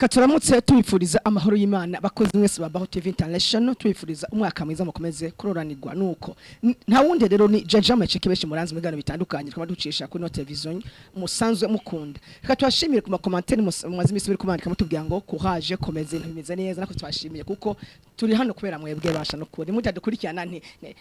Katuramutse tubifuriza amahoro y'Imana, bakozi mwese ba Baho TV International. Tubifuriza umwaka mwiza, mukomeze kuroranirwa. Nuko nta wundi rero ni Jaja Macheke, benshi muranzi mu biganiro bitandukanye twama ducisha kuri no television musanzwe mukunda. Reka tubashimire ku ma commentaires mumaze imisi muri kubandika mutubwira ngo courage, komeze, ibintu bimeze neza. Nako tubashimiye kuko turi hano kubera mwebwe basha no kuri mutadukurikirana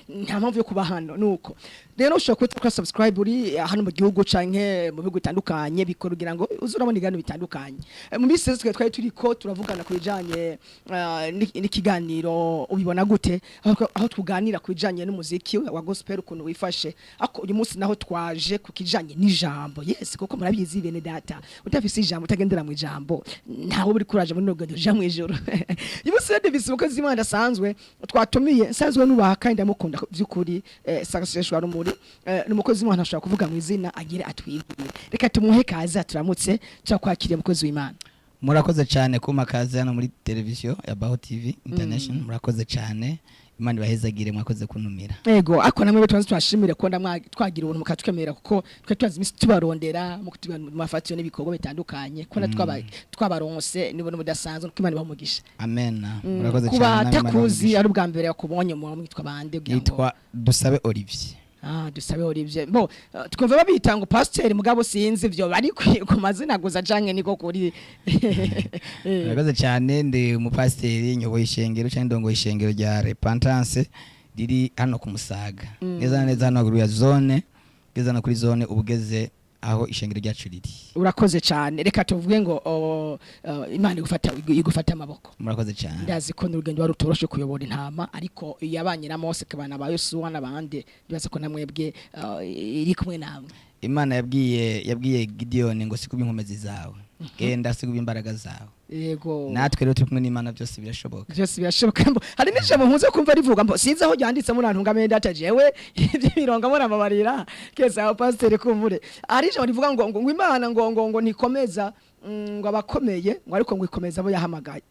nta mpamvu yo kuba hano. Nuko rero ushobora kuba kuri subscribe uri hano mu gihugu canke mu bihugu bitandukanye, bikora kugira ngo uze urabona ibiganiro bitandukanye. Mu minsi yose twari turiko turavugana ku bijanye n'ikiganiro Ubibona Gute, aho tuganira ku bijanye n'umuziki wa gospel ukuntu wifashe. Ako uyu munsi naho twaje ku kijanye n'ijambo, yes, kuko murabizi bene data, utafise ijambo, utagendera mu ijambo, ntawe uri kuraje muri rugendo ruja mu ijuru. Uyu munsi rero dufise umukozi w'Imana asanzwe twatumiye, nsanzwe nubaha kandi ndamukunda by'ukuri, Success Rumuri. Ni umukozi w'Imana ashobora kuvuga mu izina agire atwibwire. Reka tumuhe kaze, turamutse, turakwakiriye mukozi w'Imana. Murakoze cyane kumpa kaze hano muri televiziyo ya Baho TV International. Murakoze cyane, Imana ibahezagire, mwakoze kuntumira. Ego, ako namwe tubanze twashimire ko ndamwa twagira ubuntu mukatwemerera, kuko twe tubaze imisi tubarondera mu kutubwira mu mafatiro n'ibikorwa bitandukanye, ko twaba twabaronse nibona mudasanzwe, ko Imana ibaha umugisha. Amen, murakoze Kuba cyane namwe, Imana ibahe takuzi umugisha. ari ubwa mbere yakubonye, mu mwitwa bande kugira ngo Nitwa Dusabe Olivier. Ah, Dusabe Olivier. Bo twumva babita ngo pasteur, mugabo sinzi ivyo bari ku mazina gusa canke niko kuri. Murakoze cyane, ndi umupasiteri, nyoboye ishengero cyangwa ndongoye ishengero rya Repentance riri hano ku Musaga, neza na neza hano haruguru ya zone, ugeze hano kuri zone ubugeze aho ishengero ryacu riri. Urakoze cyane. Reka tuvuge ngo Imana igufata amaboko. Murakoze cyane. Ndazi ko n'urugendo wari utoroshe kuyobora intama, ariko yabanye na Mose kabana ba Yosuwa n'abandi, ndibaza ko namwebwe iri kumwe namwe. Imana yabwiye Gidiyoni ngo sikubye inkomezi zawe, genda sikubye imbaraga zawe. Natwe rero turi kumwe n'Imana, byose birashoboka. Byose birashoboka. Mbo hari n'ijambo nkunze kumva rivuga, mbo sinzi aho ryanditse, muri antunga mende data, jewe iby'imirongo muramabarira kese aho pasiteri kumvure, hari ijambo rivuga ngo Imana ngo ntikomeza ngo abakomeye, ngo ariko ngo ikomeza abo yahamagaye.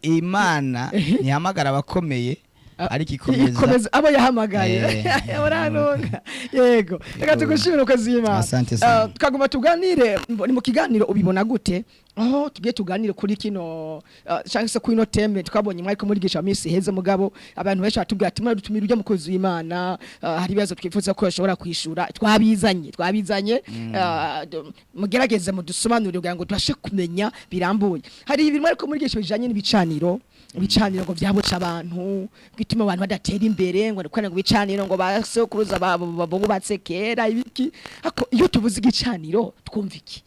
Imana ntihamagara abakomeye, ariko ikomeza ikomeza abo yahamagaye. Urantunga, yego, reka tugushimire ukozi y'Imana. Asante sana. Twagomba tuganire ni mu kiganiro Ubibona Gute, aho tugiye tuganire kuri kino cyangwa se kuri ino thème twabonye mwariko murigisha minsi heze. Mugabo abantu benshi batubwira ati muradutumira ujya mukozi w'Imana, hari ibibazo twifuza ko yashobora kwishura. Twabizanye, mugerageze mudusobanurire kugira ngo tubashe kumenya birambuye. Hari ibintu mwariko murigisha bijanye n'ibicaniro, ibicaniro ngo byabuca abantu, bituma abantu badatera imbere, ngo ngo ibicaniro ngo basokuruza babo bubatse kera ibiki. Ako iyo tuvuze igicaniro twumva iki?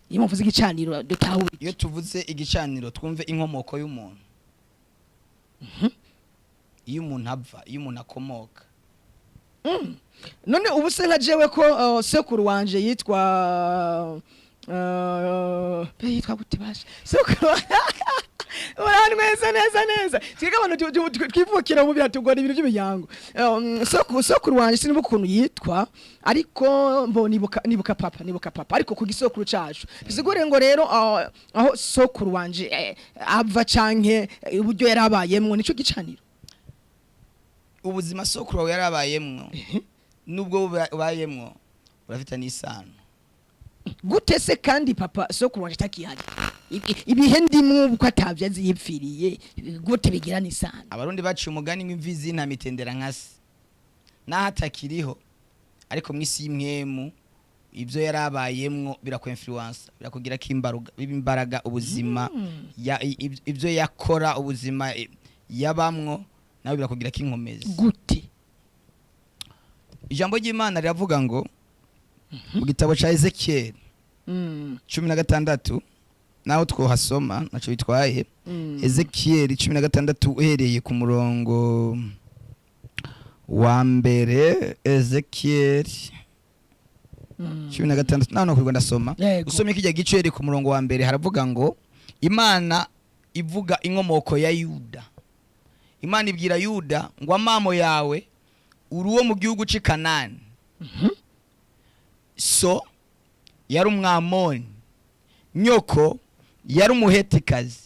Iyo muvuze igicaniro dutahura iki? Iyo tuvuze igicaniro twumve inkomoko y'umuntu, iyo umuntu ava, iyo umuntu akomoka. None ubu se nka jewe ko sekuru wanje yitwa pe yitwa gute basha? Sekuru uranweza neza neza, twebwe abantu twivukira mu biratugora ibintu by'imiryango. Sokuru wanje sinibuka ukuntu yitwa, ariko mbo nibuka papa, ariko ku gisokuru cacu bisigure ngo rero aho sokuru wanje ava canke uburyo yarabayemwo nico gicaniro. Ubuzima sokuru wawe yarabayemwo nubwo ubayemwo urafite n'isano. Gute se kandi papa sokuru wanje takihari? Ibihe ndimwo uko atavyo azi yipfiriye, gute bigira n'isano? Abarundi baciye umugani ngo imvi z'intama itendera nka se. Naho atakiriho, ariko mu isi y'imwemu ibyo yarabayemwo birakwinfluence, birakugira ko imbaraga ubuzima ibyo yakora, ubuzima yabamwo nawe birakugira ko inkomezi. Gute? Ijambo ry'Imana riravuga ngo mu gitabo ca Ezekiel 16, naho twohasoma naco bitwaye. Ezekiel 16 uhereye ku murongo wa mbere. Ezekiel 16, naho nokwirwa ndasoma. Usomye kijya gice uhereye ku murongo wa mbere, haravuga ngo Imana ivuga inkomoko ya Yuda. Imana ibwira Yuda ngo amamo yawe uri uwo mu gihugu c'i Kanani, so yari Umwamoni, nyoko yari Umuhetikazi,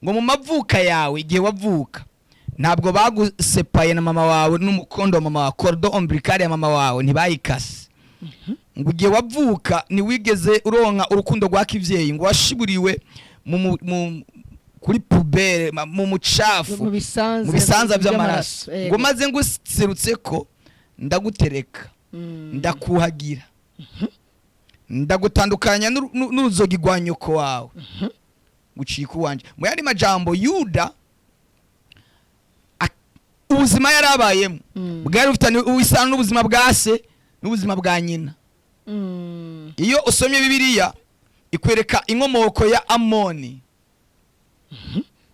ngo mu mavuka yawe igihe wavuka ntabwo bagusepaye na mama wawe n'umukondo wa mama wawe, cordon ombilical ya mama wawe ntibayikase. Ngo igihe wavuka ntiwigeze uronka urukundo rwa kivyeyi, ngo washiburiwe kuri poubelle, mu mucafu, mu bisanza, mu bisanza by'amaraso. Yego. Ngo maze nguserutse ko ndagutereka, ndakuhagira, ndagutandukanya n'uruzogi rwa nyoko wawe, gucika uwanje. Mu yandi majambo, Yuda ubuzima yari abayemo bwari bufitanye isano n'ubuzima bwa se n'ubuzima bwa nyina. Iyo usomye Bibiliya ikwereka inkomoko ya Amoni.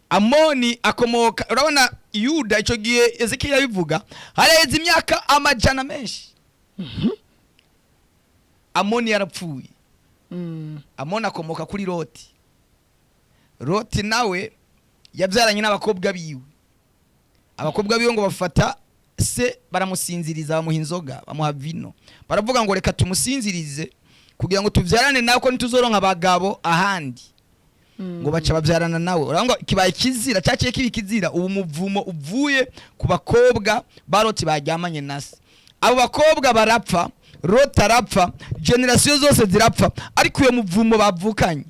Amoni akomoka, urabona Yuda icyo gihe Ezekiel abivuga haraheze imyaka amajana menshi. Amoni yarapfuye. Amoni akomoka kuri Loti. Loti nawe yabyaranye n'abakobwa biwe. Abakobwa biwe ngo bafata se baramusinziriza, bamuha inzoga, bamuha vino, baravuga ngo reka tumusinzirize kugira ngo tubyarane nawe, ko ntituzoronka abagabo ahandi. Ngo baca babyarana nawe. Urabona ngo kibaye kizira, cyaciye kiba ikizira. Ubu muvumo uvuye ku bakobwa ba Loti baryamanye na se. Abo bakobwa barapfa, Loti arapfa, génération zose zirapfa, ariko uyo muvumo bavukanye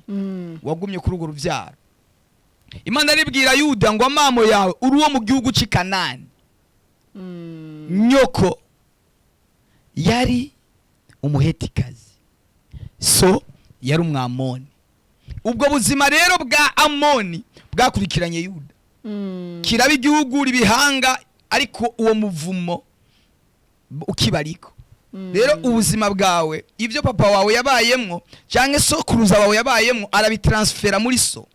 wagumye kuri urwo rubyaro. Imana aribwira Yuda ngo amamo yawe uri uwo mu gihugu cy'i Kanani, nyoko yari Umuhetikazi, so yari Umwamoni. Ubwo buzima rero bwa Amoni bwakurikiranye Yuda. Kiraba igihugu ibihanga, ariko uwo muvumo ukibariko. Rero ubuzima bwawe, ibyo papa wawe yabayemwo cyangwa sokuruza wawe yabayemwo, arabitransfera muri so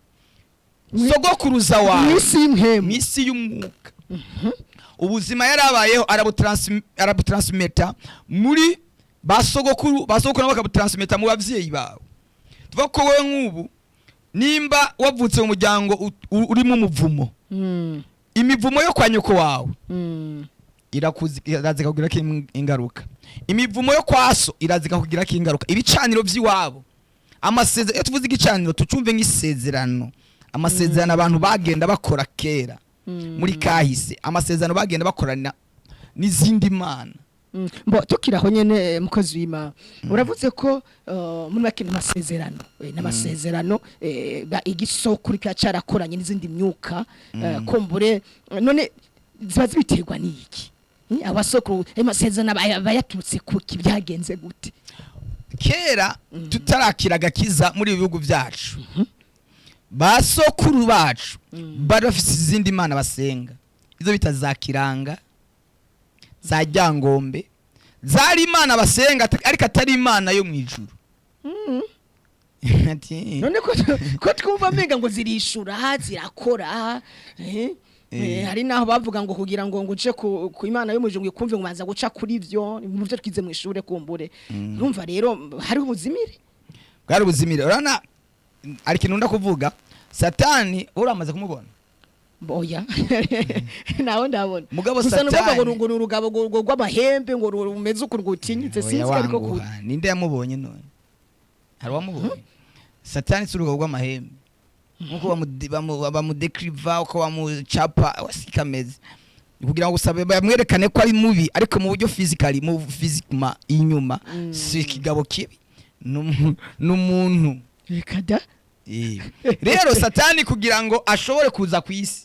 sogokuruza wawe. Mw'isi y'impemu. Mw'isi y'umwuka, ubuzima yarabayeho arabutransmeta muri ba sogokuru, ba sogokuru nabo bakabutransmeta mu bavyeyi bawe. Tuvuga ko wowe nk'ubu nimba wavutse mu muryango urimo umuvumo, imivumo yo kwa nyoko wawe iraza ikakugirako ingaruka. Imivumo yo kwa so iraza ikakugirako ingaruka. Ibicaniro vy'iwabo, amasezerano. Iyo tuvuze igicaniro tucumve nk'isezerano, amasezerano abantu bagenda bakora kera muri kahise, amasezerano bagenda bakorana n'izindi mana. Mbo tukiraho nyene, mukozi w'Imana, uravuze ko muri make n'amasezerano, n'amasezerano, igisokuru kiba carakoranye n'izindi myuka, kumbure none ziba zibiterwa n'iki? Abasokuru ayo masezerano aba yaturutse kuki? Byagenze gute? Kera tutarakira agakiza muri ibi bihugu byacu, ba sokuru bacu bari bafise izindi mana basenga, izo bita za kiranga, za ryangombe. Zari imana basenga ariko atari Imana yo mu ijuru. Ati, None ko twumva amenga ngo zirishura, zirakora, eh? Hari naho bavuga ngo kugira ngo uce ku Imana yo mu ijuru ngo ikumve, ngo banza guca kuri ivyo mu byo twize mu ishure. Kumbure urumva rero hariho ubuzimire. Bwari ubuzimire. Urabona hari ikintu nda kuvuga, Satani uramaze kumubona? Oya, nawe ndabona. Mugabo Gusa numva ngo Satani- ngo ni urugabo ngo rw'amahembe, ngo rumeze uku, rwutinyitse. Oya, Sinzi ariko ku wanguha. Ninde yamubonye none? Hari uwamubonye? Satani si urugabo rw'amahembe nkuko bamudekriva, uko bamucapa sikameze, kugira ngo gusa bamwerekane ko ari mubi, ariko mu buryo physically, mu physiquement inyuma, si ikigabo kibi, ni umuntu. Reka da. Rero Satani kugira ngo ashobore kuza ku isi,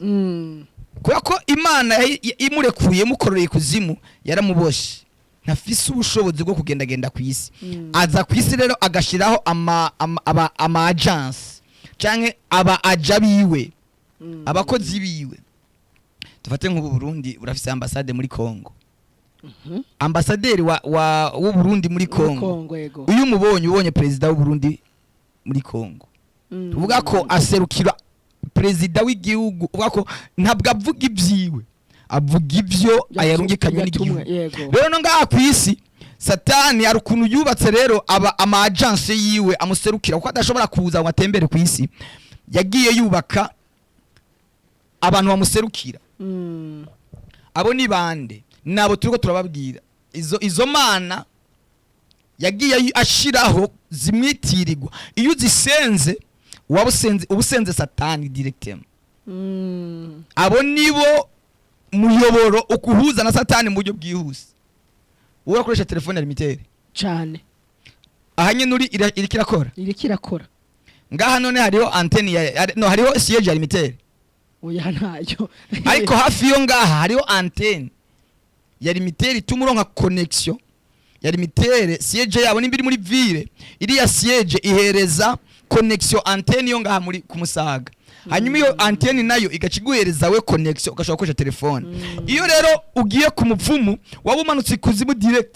kubera ko Imana imurekuye, imukororeye ikuzimu, yaramuboshe, ntafise ubushobozi bwo kugendagenda ku isi. Aza ku isi rero agashiraho ama agence canke aba aja biwe, abakozi biwe. Dufate nk'ubu Burundi burafise ambasade muri Congo. Ambasaderi wa w'u Burundi muri Congo, Kongo, yego. uyu umubonye, ubonye perezida w'u Burundi muri Congo. Tuvuga ko aserukira perezida w'igihugu, uvuga ko ntabwo avuga ibyiwe, avuga ibyo ayarungikanywe Yatumwe, n'igihugu. Yego. Rero no ngaha ku isi Satani hari ukuntu yubatse rero aba ama agence yiwe amuserukira, kuko adashobora kuza ngo atembere ku isi. Yagiye yubaka abantu bamuserukira. Abo ni bande? Nabo turiko turababwira, izo mana yagiye ashiraho zimwitirirwa. Iyo uzisenze waba usenze, uba usenze Satani directement. Abo nibo muyoboro ukuhuza na Satani mu buryo bwihuse. Wowe urakoresha telefone ya Lumitel? Cane. Aha nyene uri iriko irakora? Iriko irakora. Ngaha none hariho antenne ya no, hariho siège ya Lumitel? Oya, ntayo. Ariko hafi yo ngaha hariho antenne ya Lumitel ituma uronka connexion ya Lumitel. Siège yabo nimba iri muri ville, iriya siège ihereza connexion antenne yo ngaha muri ku Musaga, hanyuma iyo antenne nayo igaca iguhereza we connexion, ugashobora gukoresha telefone. Iyo rero ugiye ku mupfumu, waba umanutse ikuzimu direct.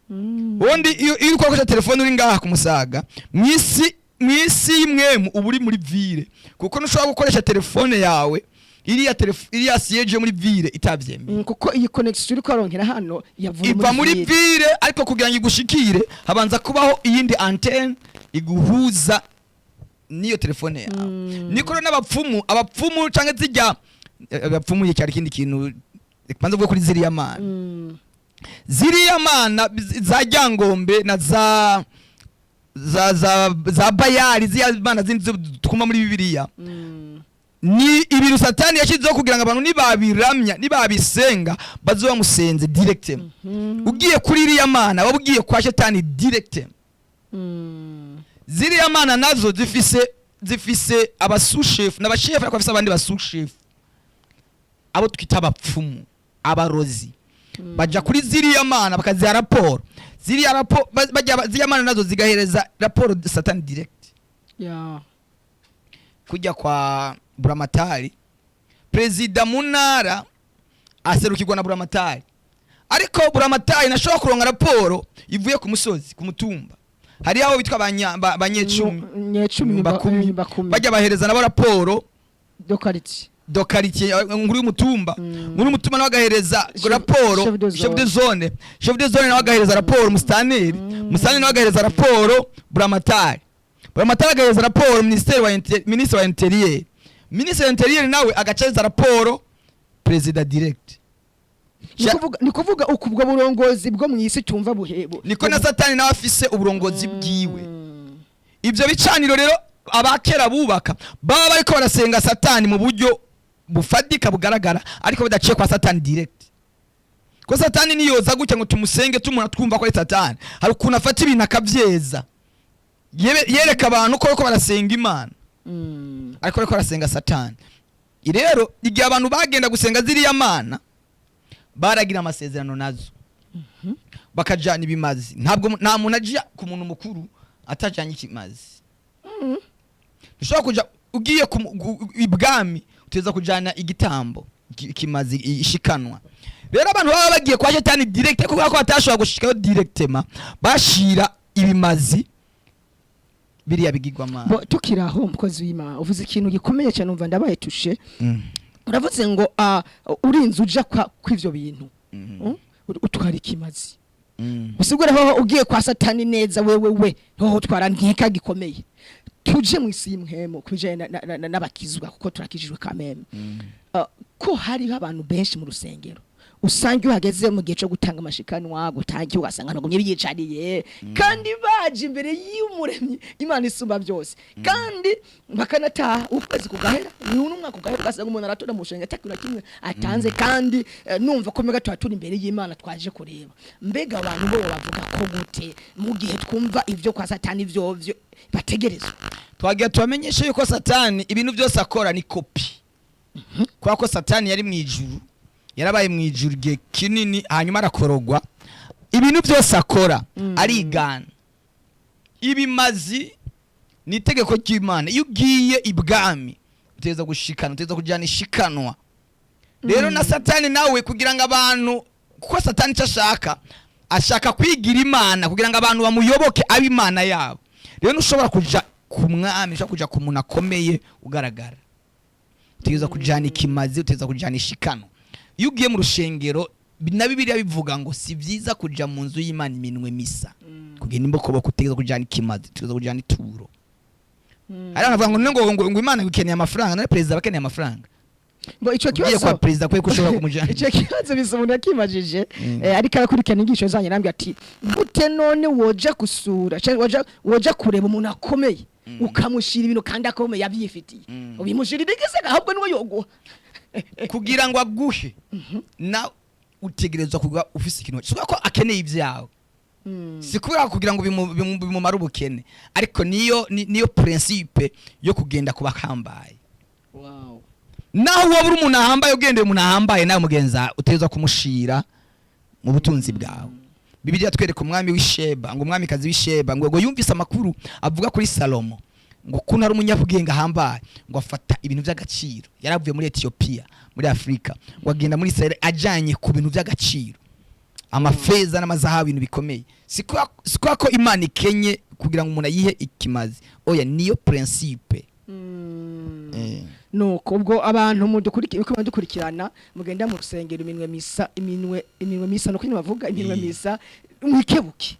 Ubundi iyo uri gukoresha telefone uri ngaha ku Musaga, mw'isi y'imwemu uba uri muri ville, kuko ntushobora gukoresha telefone yawe iriya iriya siège yo muri ville itavyemeye. Kuko iyi connexion uriko aronkera hano yavuye Iva muri ville. ville, ariko kugira ngo igushikire habanza kubaho iyindi antenne iguhuza n'iyo telefone yawe. Niko rero n'abapfumu, abapfumu canke zijya abapfumu cyari ikindi kintu. Banza uvuge kuri ziriya mana. Ziriya mana za Ryangombe na za Bayari, ziriya mana zindi twumva muri Bibiliya, ni ibintu Satani yashyizeho kugira ngo abantu nibabiramya, nibabisenga, baze bamusenze direct. Ugiye kuri iriya mana, waba ugiye kwa Shetani direct. Ziriya mana nazo zifise abasushefu n'abashefu, ariko bafise abandi basushefu, abo twita abapfumu, abarozi. Baja kuri ziriya mana bakaziha raporo, ziriya raporo ziriya mana nazo zigahereza raporo Satani direct. Kujya kwa buramatari, perezida mu ntara aserukirwa na buramatari, ariko buramatari ntashobora kuronka raporo ivuye ku musozi, ku mutumba. Hariho abo bitwa banyecumi. Nyecumi. Bakumi. Bakumi. Bajya bahereza nabo raporo de quartier. De quartier, nkuru y'umutumba. Nkuru y'umutumba nawe agahereza raporo chef de zone. Chef de zone. Chef de zone nawe agahereza raporo musitanteri. Musitanteri nawe agahereza raporo buramatari. Buramatari agahereza raporo minisitiri wa intérieur. Minisitiri wa intérieur nawe agahereza raporo perezida direct. Ni kuvuga uku ubwo burongozi bwo mu isi tumva buhebo. Niko na Satani nawe afise uburongozi bwiwe. Ibyo bicaniro rero abakera bubaka, baba bariko barasenga Satani mu buryo bufatika bugaragara, ariko bidaciye kwa Satani direct, ko Satani niyoza gutya ngo tumusenge tumuna twumva ko ari Satani. Hari ukuntu afata ibintu akavyeza, yereka abantu ko bariko barasenga Imana, ariko bariko barasenga Satani. Rero igihe abantu bagenda gusenga ziriya mana, baragira amasezerano nazo, bakajana ibimazi. Ntabwo nta muntu aja ku muntu mukuru atajanye ikimazi. Ushobora kuja ugiye ibwami, uteza kujana igitambo, ikimazi, ishikanwa. Rero abantu baba bagiye kwa Shetani direct, kubera ko batashobora gushikayo directement, bashira ibimazi biriya bigirwamana. Bo tukiri aho, umukozi w'Imana, uvuze ikintu gikomeye cyane, umva ndabaye tushe. Uravuze ngo urinze uja kwa kw'ivyo bintu, utwara ikimazi. Usigura hoho ugiye kwa Satani neza, wewe we hoho utwara nkeka gikomeye. Tuje mu isi y'imhemo kubijanye n'abakizwa, kuko turakijijwe kameme. Ko hariho abantu benshi mu rusengero usanga iyo hageze mu gihe cyo gutanga amashikanwa, gutanga, ugasanga ntugumye biyicariye, kandi baje imbere y'Umuremyi, Imana isumba byose, kandi bakanataha ukwezi kugahera n'umwaka ugahera, ugasanga umuntu aratora mu rusengero atakintu na kimwe atanze, kandi numva ko mbega tuba turi imbere y'Imana twaje kureba. Mbega abantu bo bavuga ko gute mu gihe twumva ibyo kwa Satani vyovyo bategerezwa? Twagira tubamenyeshe yuko Satani ibintu byose akora ni kopi, kubera ko Satani yari mu ijuru, yarabaye mu ijuru igihe kinini, hanyuma arakorogwa. Ibintu byose akora arigana. Ibimazi ni itegeko ry'Imana. Iyo ugiye ibwami uteza gushikana, uteza kujyana ishikanwa. Rero na Satani nawe, kugira ngo abantu, kuko Satani icyo ashaka, ashaka kwigira Imana kugira ngo abantu bamuyoboke, abe Imana yabo. Rero ntushobora kuja ku mwami, ushobora kuja ku muntu akomeye ugaragara, utegereza kujana ikimazi, utegereza kujana ishikano. Iyo ugiye mu rushengero, na Bibiliya bivuga ngo si byiza kuja mu nzu y'Imana iminwe misa, kugenda imbokoboko. Utegereza kujana ikimazi, utegereza kujana ituro. Hari abantu bavuga ngo Imana ikeneye amafaranga. Nawe perezida abakeneye amafaranga? Ngo ico Ugiye kibazo kwa perezida kwe ko ushobora kumujana? Ico kibazo bisa umuntu yakimajije, ariko arakurikirana inyigisho zanyu, arambwira ati: "Gute none woja gusura canke woja kureba umuntu akomeye, ukamushira ibintu kandi akomeye avyifitiye?" Ubimushirira igisega, ahubwo niwe yoguha. Kugira ngo aguhe na utegerezwa kuba ufise ikintu, si ko akeneye ibyawe. Si kubera kugira ngo bimumare ubukene, ariko niyo principe yo kugenda kuba ahambaye. Naho waba uri umuntu ahambaye, ugendeye umuntu ahambaye, nawe mugenza utegerezwa kumushira mu butunzi bwawe. Bibiliya twereka umwami w'Isheba, ngo umwamikazi w'Isheba ngo yumvise amakuru avuga kuri Salomo, ngo kuno ari umunyabwenge ahambaye, ngo afata ibintu by'agaciro. Yaravuye muri Ethiopia, muri Afurika, ngo agenda muri Israel ajanye ku bintu by'agaciro, amafeza n'amazahabu, ibintu bikomeye. Si kubera ko Imana ikenye kugira ngo umuntu ayihe ikimazi, oya, niyo principe. Nuko ubwo abantu mudukurikira, uko badukurikirana, mugenda mu rusengero iminwe misa, iminwe misa, nuko nyine bavuga iminwe misa, mwikebuke,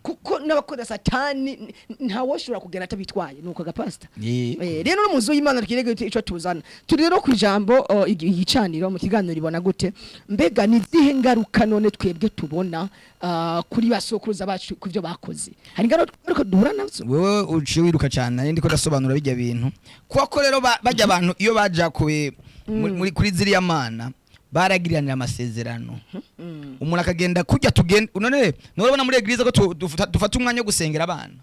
kuko n'abakora Satani ntawoshobora kugenda atabitwaye. Nuko gapasta. Rero no muzu y'Imana twirege ico tuzana. Turi rero ku ijambo igicaniro mu kiganiro ibona gute. Mbega ni zihe ngaruka none twebwe tubona kuri basokuruza bacu kuvyo bakoze? Hari ingaruka duhura nazo? Wewe uciye wiruka cyane, nari ndiko ndasobanura bijya bintu, kuko rero bajya abantu iyo baja muri kuri ziriya mana baragiriranira amasezerano. Umuntu akagenda kujya tugenda none nurabona muri église ko dufata umwanya wo gusengera abana,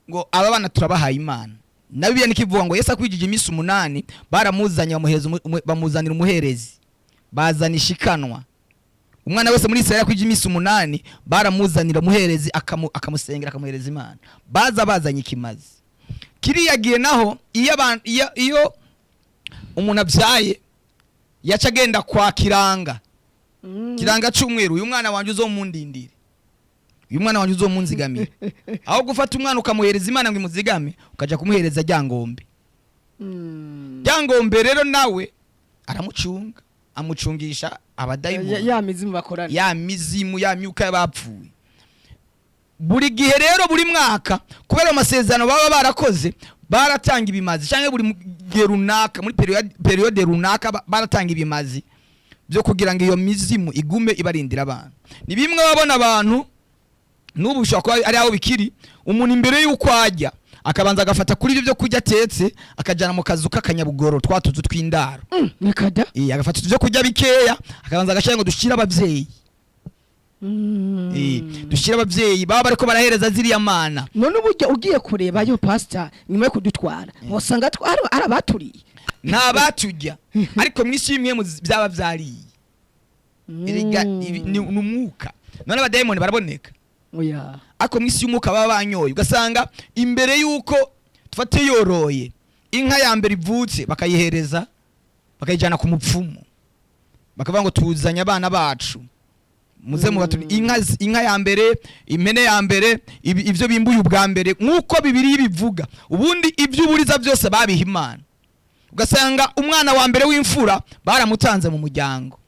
ngo aba bana turabahaye Imana. Na Bibiliya nikivuga ngo Yesu akwijije iminsi 8 baramuzanye, bamuhereza bamuzanira umuherezi, bazana ishikanwa. Umwana wese muri Israel akwije iminsi 8 baramuzanira umuherezi, akamusengera, akamuhereza Imana. Baza bazanye ikimazi. Kiriya gihe naho iyo iyo umuntu abyaye yaca agenda kwa kiranga, kiranga cy'umweru: "Uyu mwana wanjye uzomundindire, uyu mwana wanjye uzomunzigamire." Aho gufata umwana ukamuhereza Imana ngo imuzigame, ukaja kumuhereza Ryangombe. Ryangombe rero nawe aramucunga, amucungisha abadayimoni. Ya mizimu bakorana. Ya mizimu, ya myuka y'abapfuye. Buri gihe rero, buri mwaka, kubera amasezerano baba barakoze, baratanga ibimazi, cyangwa buri gihe runaka, muri période runaka, baratanga ibimazi byo kugira ngo iyo mizimu igume ibarindira abantu. Ni bimwe babona abantu n'ubu, bishobora kuba ari aho bikiri, umuntu imbere y'uko ajya akabanza agafata kuri ibyo byo kurya atetse, akajyana mu kazu k'akanyabugoro, twa tuzu tw'indaro. Nikada. Agafata ibyo kurya bikeya, akabanza agashyira ngo dushyire ababyeyi. Dushyire ababyeyi baba bariko barahereza ziriya mana. None uburyo ugiye kurebayo, pastor, nyuma yo kudutwara wasanga ari abaturiye. Nta batujya, ariko mu isi y'imwe byaba byariye. Erega ni umwuka. None abadayimoni baraboneka? Oya. Ariko mu isi y'umwuka baba banyoye, ugasanga imbere y'uko tufate yoroye inka ya mbere ivutse, bakayihereza, bakayijyana ku mupfumu, bakavuga ngo tuzanye abana bacu, muze mubatu inka, inka ya mbere, impene ya mbere, ibyo bimbuye ubwa mbere, nk'uko Bibiliya bivuga. Ubundi ibyo uburiza byose babiha Imana. Ugasanga umwana wa mbere w'imfura baramutanze mu muryango.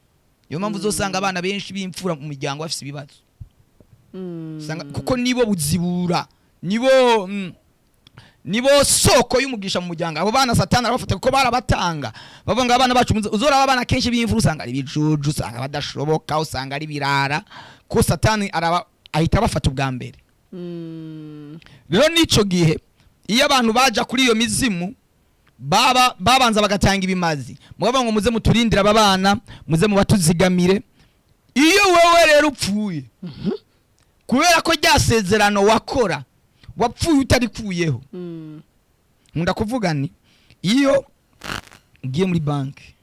Niyo mpamvu uzosanga abana benshi b'imfura mu muryango bafise ibibazo. Usanga kuko nibo buzibura, nibo soko y'umugisha mu muryango. Abo bana Satani arabafata kuko barabatanga, bavuga ngo abana bacu uzoraba abana kenshi b'imfura usanga ari ibijuju, usanga badashoboka, usanga ari birara, ko Satani araba ahita abafata ubwa mbere. Rero n'ico gihe iyo abantu baja kuri iyo mizimu, baba babanza bagatanga ibimazi, mubavuga ngo muze muturindire aba bana, muze mubatuzigamire. Iyo wowe rero upfuye, kubera ko rya sezerano wakora wapfuye utarikuyeho, nkunda kuvuga ni iyo ugiye muri banki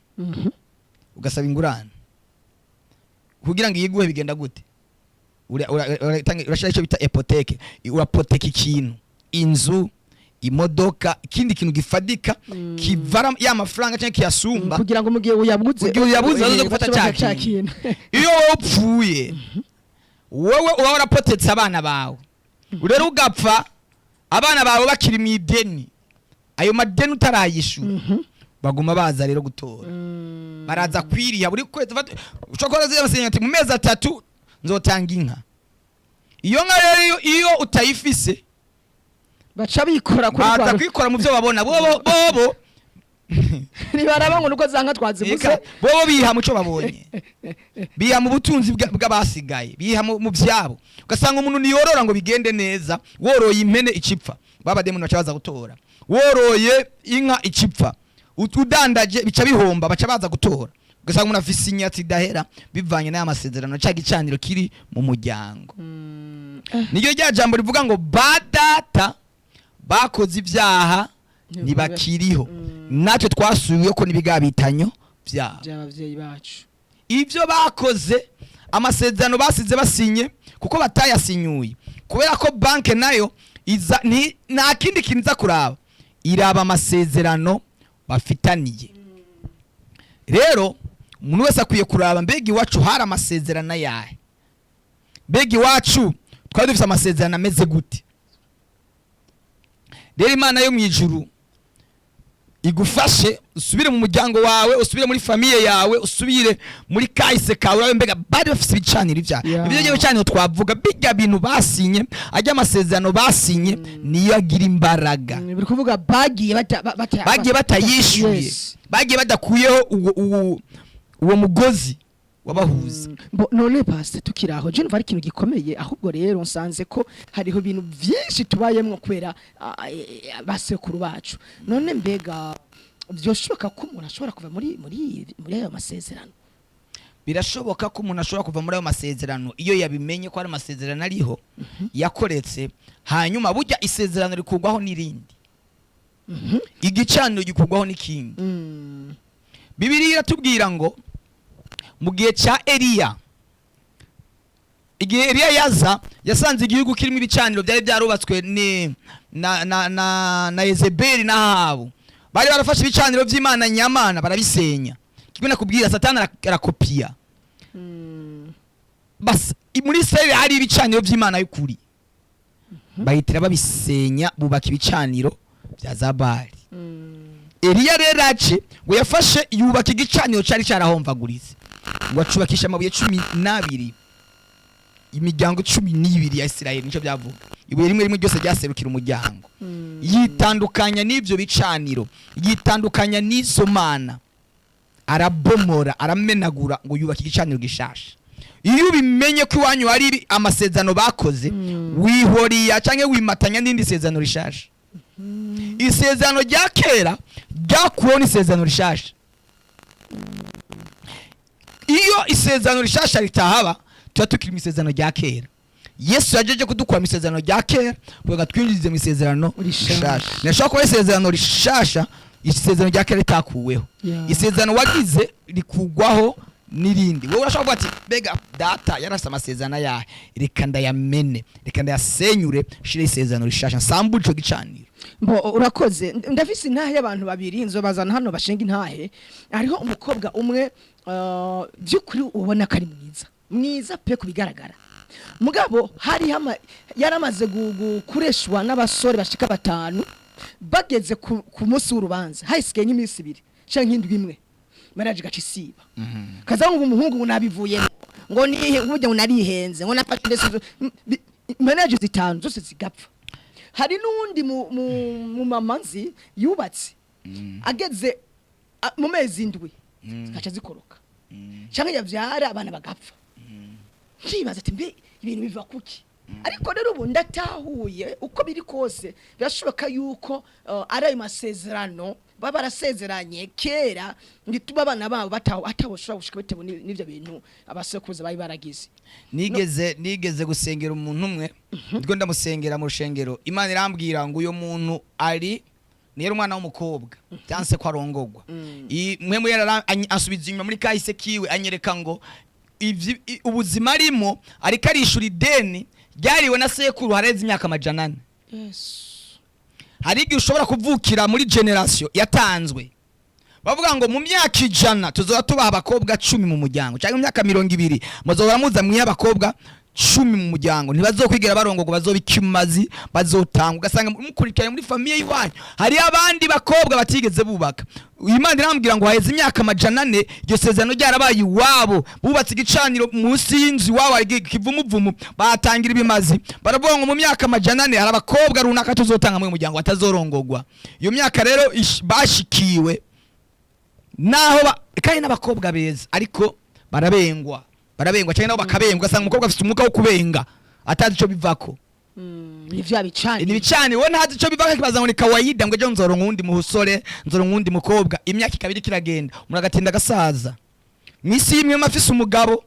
ugasaba ingurane kugira ngo iyiguhe, bigenda gute? Urashira icyo bita hypothèque, urapoteka ikintu, inzu, imodoka, ikindi kintu gifadika kivara ya mafaranga cyangwa kiyasumba. Kugira ngo mu gihe uyabuze, Mu gihe uyabuze, azoze gufata bace ca bafata kintu. Iyo wowe upfuye, wowe uba warapotetse abana bawe, rero ugapfa abana bawe bakiri mu ideni, ayo madeni utarayishura, baguma baza rero gutora. Baraza kwiriha buri kwezi. Ushobora kuba waziye ati mu mezi 3 nzotanga inka. Iyo nka rero iyo utayifise, baca bikora kuri baza rwa kwikora mu byo babona bobo bobo. Ntibaraba ngo nuko za nka twazibuze. Eka, bobo biha mu cyo babonye, biha mu butunzi bw'abasigaye, biha mu byabo. Ugasanga umuntu niyorora ngo bigende neza. Woroye impene icipfa, babademoni baca baza gutora. Woroye inka icipfa, udandaje bica bihomba, baca baza gutora. Ugasanga umuntu afise inyatsi idahera bivanye n'aya masezerano, ca gicaniro kiri mu muryango. Niryo rya jambo rivuga ngo ba data bakoze ibyaha ntibakiriho, natwe twasubiwe ko n'ibigabitanyo byabo by'abavyeyi bacu. Ibyo bakoze, amasezerano basize basinye, kuko batayasinyuye, kubera ko banke nayo iza nta kindi kintu iza kuraba, iraba amasezerano bafitaniye. Rero umuntu wese akwiye kuraba: mbega iwacu hari amasezerano ayahe? Mbega iwacu twari dufite amasezerano ameze gute? Rero Imana yo mu ijuru igufashe usubire mu muryango wawe, usubire muri famille yawe, usubire muri kahise kawe, urabe mbega bari bafise ibicaniro ibyaha. Ibyo bicaniro twavuga, bijya bintu basinye, ajya amasezerano basinye, niyo agira imbaraga. Biri kuvuga bagiye Bagiye batayishyuye. Bagiye badakuyeho uwo mugozi wabahuza. None pastor, tukiri aho, je numva ari ikintu gikomeye. Ahubwo rero nsanze ko hariho ibintu byinshi tubayemwo kubera basekuru bacu. None mbega byoshoboka ko umuntu ashobora kuva muri ayo masezerano? Birashoboka ko umuntu ashobora kuva muri ayo masezerano iyo yabimenye ko ari amasezerano ariho yakoretse. Hanyuma burya isezerano rikurwaho n'irindi, igicaniro gikurwaho n'ikindi. Bibiliya iratubwira ngo mu gihe cya Eliya, igihe Eliya yaza, yasanze igihugu kirimo ibicaniro byari byarubatswe ni na Yezebeli na Ahabu. Bari barafashe ibicaniro by'Imana nyamana barabisenya. Kimwe nakubwira, Satani arakopiya. Bas muri Israel hari ibicaniro by'Imana y'ukuri, bahitira babisenya, bubaka ibicaniro bya za Bali. Eliya rero aje, ngo yafashe yubaka igicaniro cyari cyarahomvaguritse, ngo acubakisha amabuye 12, imiryango 12 ya Isirayeli. Nicyo byavuga, ibuye rimwe rimwe ryose ryaserukira umuryango. Yitandukanya n'ibyo bicaniro, yitandukanya n'izo mana, arabomora, aramenagura, ngo yubake igicaniro gishasha. Iyo ubimenye ko iwanyu hari amasezerano bakoze, wihoriya cyangwa wimatanya n'indi sezerano rishasha. Isezerano rya kera ryakuweho n'isezerano rishasha. Iyo isezerano rishasha ritahaba, tuba tukiri mu isezerano rya kera. Yesu yajeje kudukura mu isezerano rya kera kugira ngo twinjize mu isezerano rishasha. Rishasha. Ntashobora kuba isezerano rishasha isezerano rya kera ritakuweho. Isezerano wagize rikugwaho n'irindi. Wowe urashobora kuvuga ati: mbega data yarafise amasezerano ayahe? Reka ndayamene, reka ndayasenyure, shire isezerano rishasha, nsambure ico gicaniro. Mbo urakoze. Ndafise intahe y'abantu babiri nzobazana hano bashinga intahe. Hariho umukobwa umwe, by'ukuri ubona ko ari mwiza mwiza pe kubigaragara, mugabo hari yaramaze gukoreshwa n'abasore bashika batanu. Bageze ku munsi w'urubanza, hasigaye nk'iminsi 2 canke indwi imwe, mariage gaca isiba. Kaza ngo umuhungu ngo nabivuyemo, ngo nihe burya, ngo narihenze, ngo nafashe ndetse mariage zitanu zose zigapfa. Hari n'uwundi mu mama nzi yubatse, ageze mu mezi 7 zigaca zikoroka, canke yavyara abana bagapfa. Nkibaza ati: mbe ibintu biva kuki? Ariko rero ubu ndatahuye, uko biri kose birashoboka yuko ari ayo masezerano baba barasezeranye kera ngituma abana babo bataho ataboshobora gushika bitewe n'ivyo bintu abasekuruza bari baragize. Nigeze gusengera umuntu umwe, ndiko ndamusengera mu rushengero, Imana irambwira ngo uyo muntu ari niyo umwana w'umukobwa byanse ko arongogwa. Mwe muri ansubiza inyuma muri kahise kiwe, anyereka ngo ubuzima arimo, ariko arishura ideni ryariwe na sekuru hareze imyaka 400. Hari igihe ushobora kuvukira muri génération yatanzwe, bavuga ngo mu myaka 100 tuzoba tubaha abakobwa 10 mu muryango, cyangwa mu myaka 20 muzohora muza mwiha abakobwa 10 mu muryango, ntibazokwigera barongorwa, bazoba ikimazi, bazotanga. Ugasanga mukurikiranye muri famille y'iwanyu hari abandi bakobwa batigeze bubaka. Imana irambwira ngo haheze imyaka 400 iryo sezerano ryarabaye iwabo, bubatse igicaniro munsi y'inzu iwabo, hari ikivumuvumu, bahatangira ibimazi, baravuga ngo mu myaka 400 hari abakobwa runaka tuzotanga mu muryango batazorongorwa. Iyo myaka rero bashikiwe naho kandi n'abakobwa beza, ariko barabengwa, barabengwa cyangwa nabo bakabengwa. Ugasanga umukobwa afite umwuka wo kubenga atazi ico bivako. Ni vya bicaniro. Ni bicani, wowe ntazi ico bivako, akibaza ngo ni kawaida, ngo ejo nzoronka uwundi musore, nzoronka uwundi mukobwa. Imyaka ikaba iriko iragenda, umuntu agatinda agasaza. Mw'isi y'imwe afise umugabo.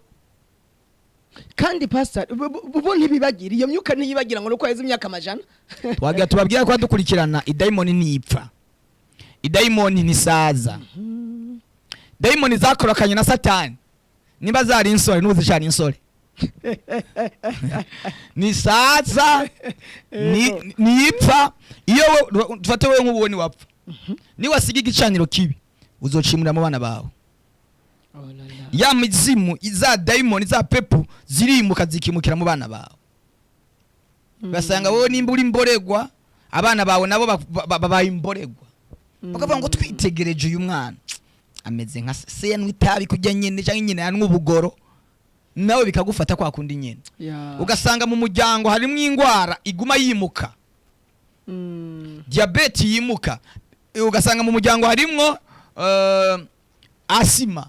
Kandi pastor, bo ntibibagira, iyo myuka ntiyibagira ngo nuko haheze imyaka amajana. Twagira tubabwira ko dukurikirana, idayimoni ntipfa, idayimoni ntisaza. Dayimoni zakorokanye na Satani, niba zari insore n'ubu zicari insore, nisaza, ntipfa. Iyo dufate wewe nk'ubu niwapfa, niwasiga igicaniro kibi, uzocimurira mu bana bawe. Oh la la. Ya mizimu, za dayimoni, za pepu zirimuka, zikimukira mu bana bawe. Ugasanga wowe nimba uri imboregwa, abana bawe nabo babaye imboregwa, bakavuga ngo twitegereje uyu mwana ameze nka se, yanywa itabi kujya nyine, cyangwa nyina yanywa ubugoro, nawe bikagufata kwa kundi nyine. Ugasanga mu muryango harimo indwara iguma yimuka, diyabete yimuka. Ugasanga mu muryango harimwo asima,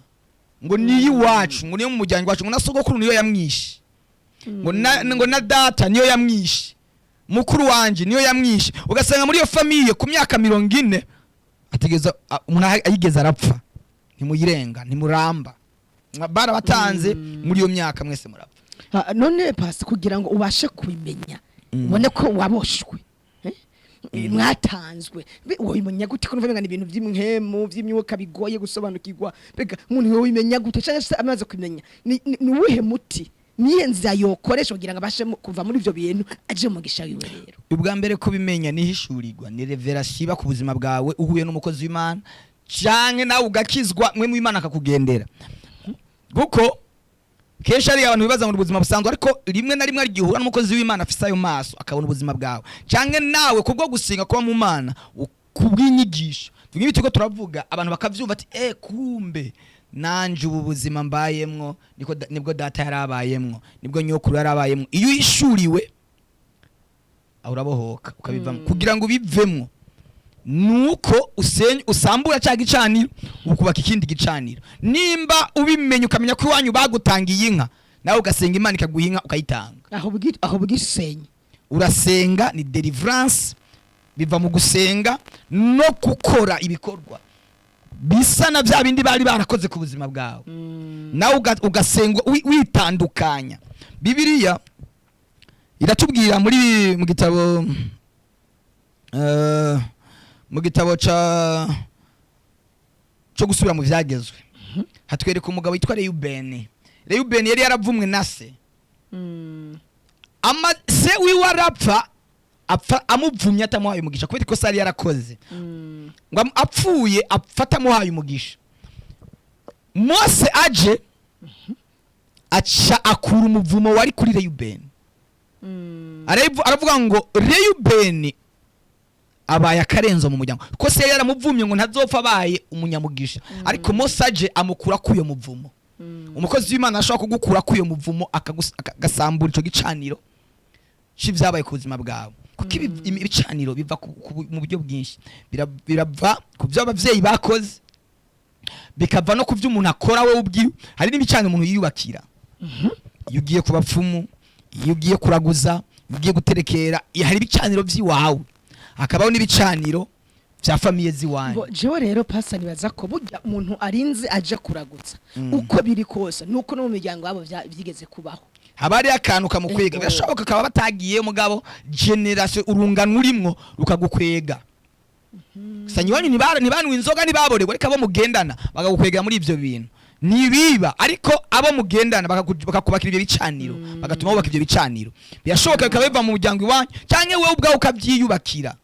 ngo niyo iwacu, ngo niyo mu muryango iwacu, ngo na sogokuru niyo yamwishe, ngo na data niyo yamwishe, mukuru wanje niyo yamwishe. Ugasanga muri iyo famille ku myaka 40 ategeza umuntu ayigeze arapfa, ntimuyirenga, ntimuramba. Barabatanze muri iyo myaka, mwese murapfa. Ah, none pasi, kugira ngo ubashe kubimenya, ubone ko waboshwe, eh? Mwatanzwe. Wobimenya gute ko numva ni ibintu vy'impwemu, vy'imyuka, bigoye gusobanukirwa? Mbega umuntu yobimenya gute, canke se amaze kumenya, ni uwuhe muti, niye nzira yokoresha kugira ngo abashe kuva muri ivyo bintu, aje mu mugisha wiwe rero? Ubwa mbere kubimenya nihishurirwa, ni révélation iba ku buzima bwawe uhuye n'umukozi w'Imana, canke nawe ugakizwa, mwe mu Imana akakugendera. Kuko kenshi hari abantu bibaza ngo ni ubuzima busanzwe, ariko rimwe na rimwe hari igihe uhura n'umukozi w'Imana afise ayo maso, akabona ubuzima bwawe, canke nawe kubwo gusenga, kuba mu Mana, kubw'inyigisho tugiye turiko turavuga, abantu bakavyumva ati: "Eh, kumbe nanje ubu buzima mbayemwo niko nibwo data yarabayemwo, nibwo nyokuru yarabayemwo." Iyo uhishuriwe aho, urabohoka ukabivamo. Kugira ngo ubivemwo nuko usenya, usambura cya gicaniro, ukubaka ikindi gicaniro. Nimba ubimenye, ukamenya ko iwanyu bagutangiye inka, nawe ugasenga Imana ikaguha inka, ukayitanga. Aho bwisenye. Urasenga, ni deliverance, biva mu gusenga no gukora ibikorwa bisa na bya bindi bari barakoze ku buzima bwawe, nawe ugasenga witandukanya. Bibiliya iratubwira muri mu gitabo ca cyo gusubira mu Vyagezwe, hatwereka umugabo witwa Reyubeni. Reyubeni yari yaravumwe na se. Ama se wiwe arapfa, apfa amuvumye, atamuhaye umugisha kubera ikosa yari yarakoze. Ngo apfuye, apfa atamuhaye umugisha. Mose aje, aca akura umuvumo wari kuri Reyubeni. Aravuga ngo Reyubeni abaye akarenzo mu muryango, ko se yari yaramuvumye ngo ntazopfa abaye umunyamugisha. Ariko Mose aje, amukura k'uyo muvumo. Umukozi w'Imana ashobora kugukura k'uyo muvumo, agasambura ico gicaniro c'ivyabaye ku buzima bwawe. Kuko ibicaniro biva mu buryo bwinshi. Birava ku byo abavyeyi bakoze, bikava no ku byo umuntu akora we ubwiwe. Hari n'ibicaniro umuntu yiyubakira. Iyo ugiye ku bapfumu, iyo ugiye kuraguza, iyo ugiye guterekera, hari ibicaniro vy'iwawe, hakabaho n'ibicaniro vya famille z'iwanyu. Bo, jewe rero pasa, nibaza ko burya umuntu arinze aje kuragutsa, uko biri kose nuko no mu miryango yabo vyigeze kubaho. Haba hariyo akantu kamukwega. Birashoboka kaba batagiye, mugabo génération, urungano urimwo rukagukwega. Gusa iwanyu ntibanywa inzoga, ntibaborerwa, ariko abo mugendana bakagukwega muri ivyo bintu. Ntibiba, ariko abo mugendana bakakubakira ivyo bicaniro, bagatuma bubaka ivyo bicaniro. Birashoboka bikaba biva mu muryango iwanyu, canke wewe ubwawe ukavyiyubakira.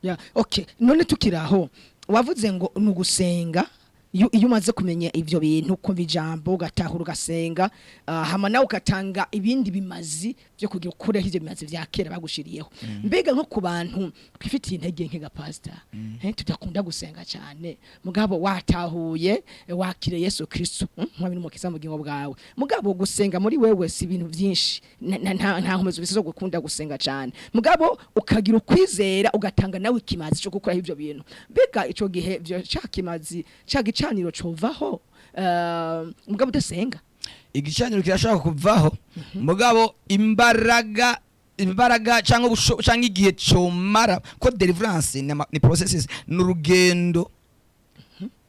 Ya, okay. None tukiri aho, wavuze ngo ni ugusenga. Iyo umaze kumenya ivyo bintu, kumva ijambo, ugatahura, ugasenga, hama nawe ugatanga ibindi bimazi byo kugira ukureho ivyo bimazi vya kera bagushiriyeho. Mbega nko ku bantu twifitiye intege nke ga pastor, tudakunda gusenga cyane, mugabo watahuye, wakire Yesu Kristo nk'umwami n'umukiza mu bugingo bwawe, mugabo gusenga muri wewe si ibintu byinshi, nta nkomezi ufise zo gukunda gusenga cyane, mugabo ukagira ukwizera, ugatanga nawe ikimazi cyo gukora ivyo bintu, mbega ico gihe vyo ca kimazi, ca gicaniro covaho, mugabo udasenga? Igicaniro kirashobora kuvaho, mugabo imbaraga cyangwa cyangwa igihe comara, ko deliverance ni processes, ni urugendo.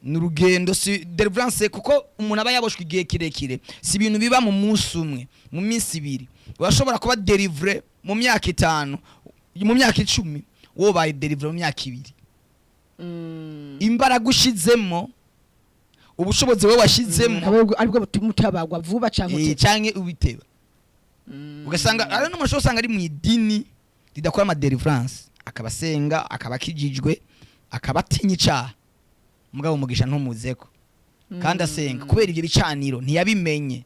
Ni urugendo, si deliverance, kuko umuntu aba yaboshwe igihe kirekire. Si ibintu biba mu munsi umwe, mu minsi 2. Urashobora kuba délivré mu myaka 5, mu myaka 10, wobaye délivré mu myaka 2. Imbaraga ushizemo, ubushobozi wowe washizemo, aribwo butuma utabagwa vuba canke uteba. Canke ubiteba. Ugasanga ari n'umuntu ushobora usanga ari mu idini ridakora ama deliverance, akaba asenga, akaba akijijwe, akaba atinya icaha, mugabo umugisha ntumuzeko kandi asenga, kubera ibyo bicaniro ntiyabimenye.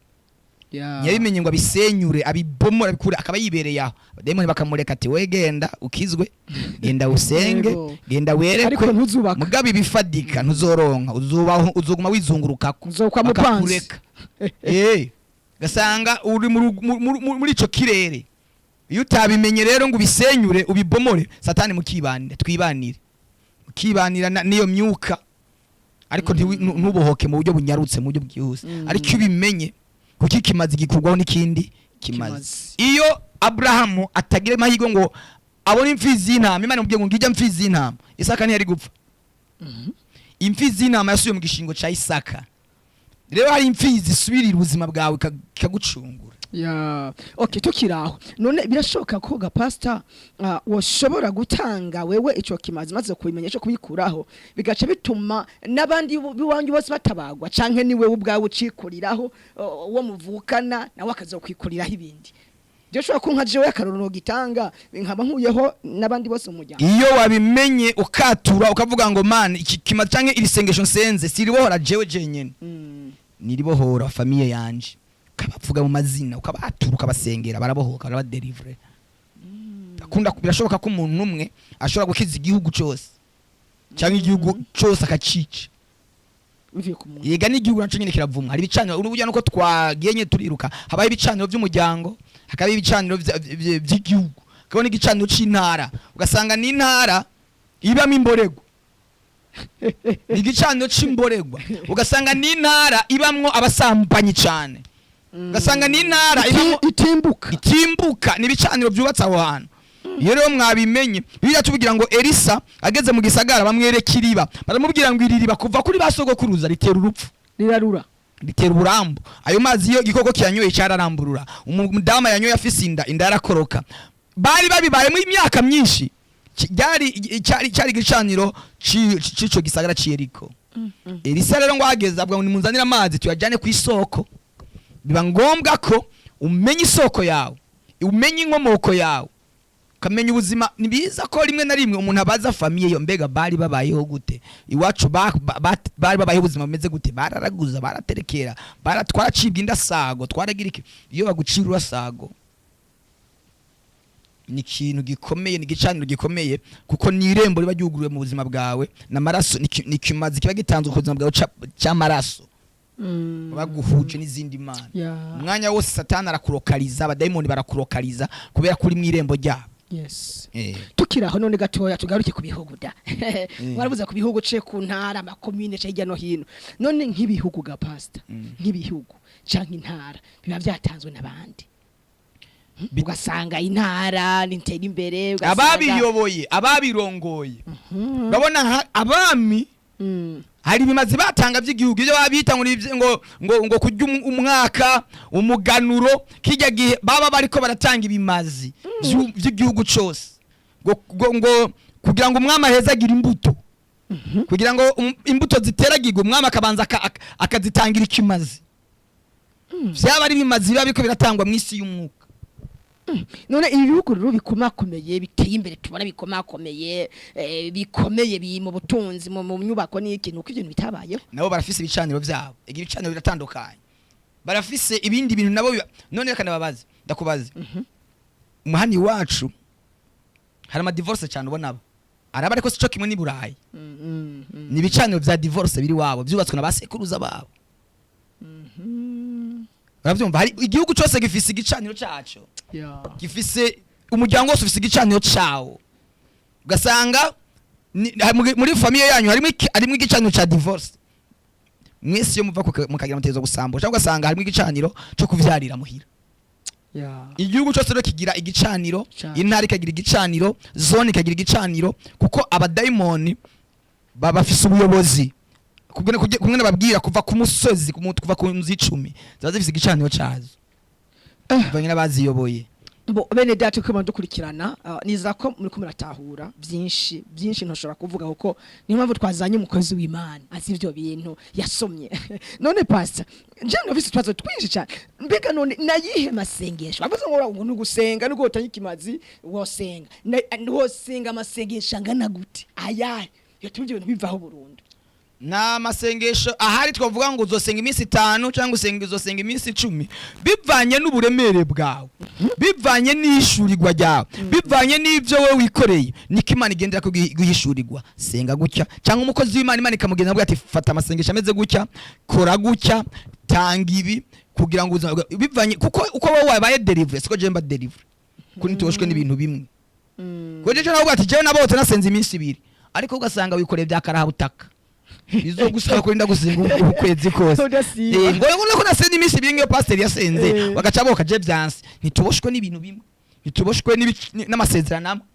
Ntiyabimenye ngo abisenyure, abibomore, abikure, akaba yibereye aho, abadayimoni bakamureka ati: "We genda ukizwe, genda usenge, genda Ariko werekwe, ntuzubaka. Mugabo ibifadika ntuzoronka, uzubaho, uzoguma wizungurukako." Uzokwa mupanzi. Bakakureka, gasanga uri muri ico kirere. Iyo utabimenye rero ngo ubisenyure, ubibomore, Satani mukibanire, twibanire, mukibanira n'iyo myuka, ariko ntubohoke mu buryo bunyarutse, mu buryo bwihuse. Ariko iyo ubimenye, kuko ikimazi gikurwaho n'ikindi kimazi. Kimazi. Iyo Aburahamu atagira amahirwe ngo abone imfizi y'intama, Imana imubwiye ngo ngijya mfizi y'intama, Isaka ntiyari gupfa. Imfizi y'intama yasubiye mu gishingo ca Isaka. Rero hari imfizi isubirira ubuzima bwawe, ikagucungura. Ya, okay, tukiraho none, birashoboka ko ga pastor woshobora gutanga wewe ico kimazi, maze kubimenya cyo kubikuraho, bigaca bituma n'abandi biwanyu bose batabagwa, canke ni wewe ubwawe ucikuriraho, uwo muvukana nawe akazokwikuriraho ibindi? Byo shobora ko nka jewe akarorero gitanga, nkaba nkuyeho n'abandi bose mu muryango. Iyo wabimenye, ukatura, ukavuga ngo: "Man, iki kimazi canke iri sengesho nsenze siribohora jewe jenyene, niribohora famille yanje," ukabavuga mu mazina, ukabatura, ukabasengera, barabohoka, baraba délivré. Akunda, birashoboka ko umuntu umwe ashobora gukiza igihugu cyose, cyangwa igihugu cyose akacica. Bivuye ku muntu. Yega, n'igihugu naco nyene kiravumwa. Hari ibicaniro, uburyo nuko twagiye nyene turiruka, habaho ibicaniro by'umuryango, hakaba ibicaniro vy'igihugu, hakaba n'igicaniro c'intara. Ugasanga n'intara ibamo imboregwa, ni igicaniro c'imboregwa. Ugasanga n'intara ibamwo abasambanyi cane. Ugasanga n'intara ibamwo Itimbuka. Itimbuka. Ni ibicaniro byubatse aho hantu. Iyo rero mwabimenye, Bibiliya tubwira ngo Elisa ageze mu gisagara bamwereka iriba, baramubwira ngo: "Iri riba kuva kuri ba sogokuruza ritera urupfu." Rirarura. Ritera uburambu. Ayo mazi iyo igikoko kiyanyoye cyararamburura, umudamu yanyoye afise inda, inda yarakoroka. Bari babibayemo imyaka myinshi. Ryari cyari igicaniro c'ico gisagara c'i Yeriko. Elisa rero ngo ahageze avuga ngo: "Nimunzanire amazi tuyajyane ku isoko." Biba ngombwa ko umenya isoko yawe, umenya inkomoko yawe, ukamenya ubuzima. Ni biza ko rimwe na rimwe umuntu abaza famille yo: "Mbega bari babayeho gute iwacu? Bari babayeho ubuzima bumeze gute? Bararaguza, baraterekera, twaracibwa indasago, twaragira iki?" Iyo bagucira urasago, ni ikintu gikomeye, ni igicaniro gikomeye, kuko ni irembo riba ryuguruwe mu buzima bwawe n'amaraso. Ni ikimazi kiba gitanzwe ku buzima bwawe cy'amaraso baguhuje n'izindi mana. Umwanya wose Satani arakurokariza, abadayimoni barakurokariza, kubera ko uri mu irembo ryabo. Tukiri aho none gatoya, tugaruke ku bihugu da. Warabuze ku bihugu ce, ku ntara, amakomine ce, hirya no hino. None nk'ibihugu ga pastor, nk'ibihugu canke intara biba byatanzwe n'abandi, ugasanga intara nitera imbere, Ababiyoboye, ababirongoye, urabona abami hari ibimazi batanga by'igihugu, ibyo babita ngo ni ngo kurya umwaka, umuganuro. Kijya gihe baba bariko baratanga ibimazi by'igihugu cose, ngo kugira ngo umwami aheze agira imbuto, kugira ngo imbuto ziteragirwe, umwami akabanza akazitangira ikimazi. Vyaba ari ibimazi biba biriko biratangwa mu isi y'umwuka. None ibi bihugu rero bikomakomeye, biteye imbere, tubona bikomakomeye, bikomeye, biri mu butunzi, mu nyubako n'iki, nuko ibintu bitabayeho? Nabo barafise ibicaniro vyabo. Igi ibicaniro biratandukanye, barafise ibindi bintu nabo none reka ndababaze, ndakubaze: umuhani wacu hari ama divorce cyane ubona aba araba, ariko sico kimwe n'i Burayi. Ni ibicaniro vya divorce biri wabo, vyubatswe na ba sekuruza babo. Uravyumva, hari igihugu cyose gifise igicaniro caco, gifise, umuryango wose ufise igicaniro cawo. Ugasanga muri famille yanyu harimo igicaniro ca divorce, mwese iyo muva mukagira mutezo gusambura, cyangwa ugasanga harimo igicaniro cyo kuvyarira muhira. Igihugu cyose rero kigira igicaniro, Caco. intara ikagira igicaniro, zone ikagira igicaniro, kuko abadayimoni baba bafise ubuyobozi. Kumwe nababwira kuva ku musozi, kuva ku nzu 10 ziba zifise igicaniro cazo, bivanye n'abaziyoboye. Bo bene data, ko dukurikirana, niza ko muri ko muratahura byinshi byinshi ntoshobora kuvuga, kuko niyo mpamvu twazanye umukozi w'Imana azi ivyo bintu yasomye. None pastor, nje ndafise utwazo twinshi cyane. Mbega none nayihe masengesho bavuze ngo ngo nugusenga nuko utanye ikimazi wosenga, wosenga amasengesho angana gute? Ayahe yo tubyo ibintu bivaho burundu? Nta masengesho ahari twavuga ngo uzosenga iminsi 5 cyangwa uzosenga iminsi 10. Bivanye n'uburemere bwawe, bivanye n'ishurirwa ryawe, bivanye n'ibyo wowe wikoreye, niko Imana igendera guhishurirwa. Senga gutya, cyangwa umukozi w'Imana, Imana ikamugenda avuga ati: "Fata amasengesho ameze gutya, kora gutya, tanga ibi," kugira ngo ubuzima bivanye kuko uko wowe wabaye délivré siko jewe mba délivré, kuko ntituboshwe n'ibintu bimwe. Kuko jewe navuga ati jewe nabotse nasenze iminsi 2, ariko ugasanga wikoreye bya karahabutaka bizogusaba kurinda gusenga ukwezi kose. Udasiba. Ngo ngo ko nasenze iminsi 2 ngiyo pasiteri yasenze, bagaca boka. Je byanse, ntituboshwe n'ibintu bimwe, ntituboshwe n'amasezerano amwe,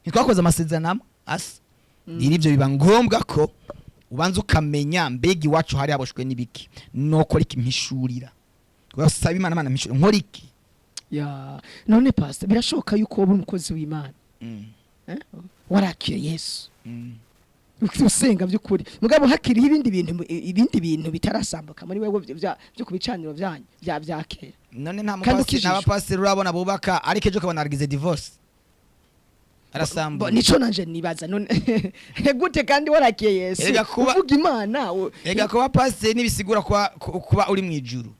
ntitwakoze amasezerano amwe asa. Rero ibyo biba ngombwa ko ubanza ukamenya: mbega iwacu hari haboshwe n'ibiki? Nokora iki? Mpishurira, wasaba Imana: "Imana, mpishurira, nkora iki?" Ya, none pastor, birashoboka yuko wowe uri umukozi w'Imana, eh? Warakiye Yesu, usenga by'ukuri, mugabo hakiriho ibindi bintu bitarasambuka muri wewe byo ku bicaniro byanyu bya kera? None nta Kandi mupasiteri, ukijijwe. nta bapasiteri urabona bubaka, ariko ejo ukabona aragize divorce, arasambuye? Nico nanje nibaza none gute kandi warakiye Yesu, Erega uvuga Imana Erega kuba pasiteri ntibisigura kuba uri mu ijuru.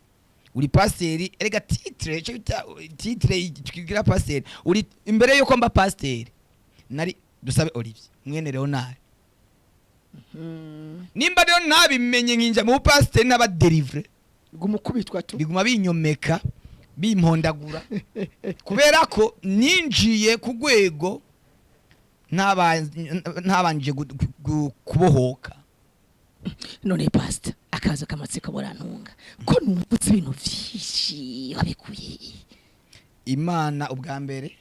Uri pasiteri, erega titre, icyo bita titre twigira pasiteri, uri imbere yuko mba pasiteri nari Dusabe Olivier mwene Leonard. Nimba rero ntabimenye nkinja mu bupasiteri n'aba délivré, gumukubitwa tu. Biguma binyomeka, bimpondagura, kubera ko ninjiye ku rwego ntabanje kubohoka. None pastor, akaza kamatsiko burantunga ko numvutse ibintu vyinshi, wabikuye? Imana ubwa mbere,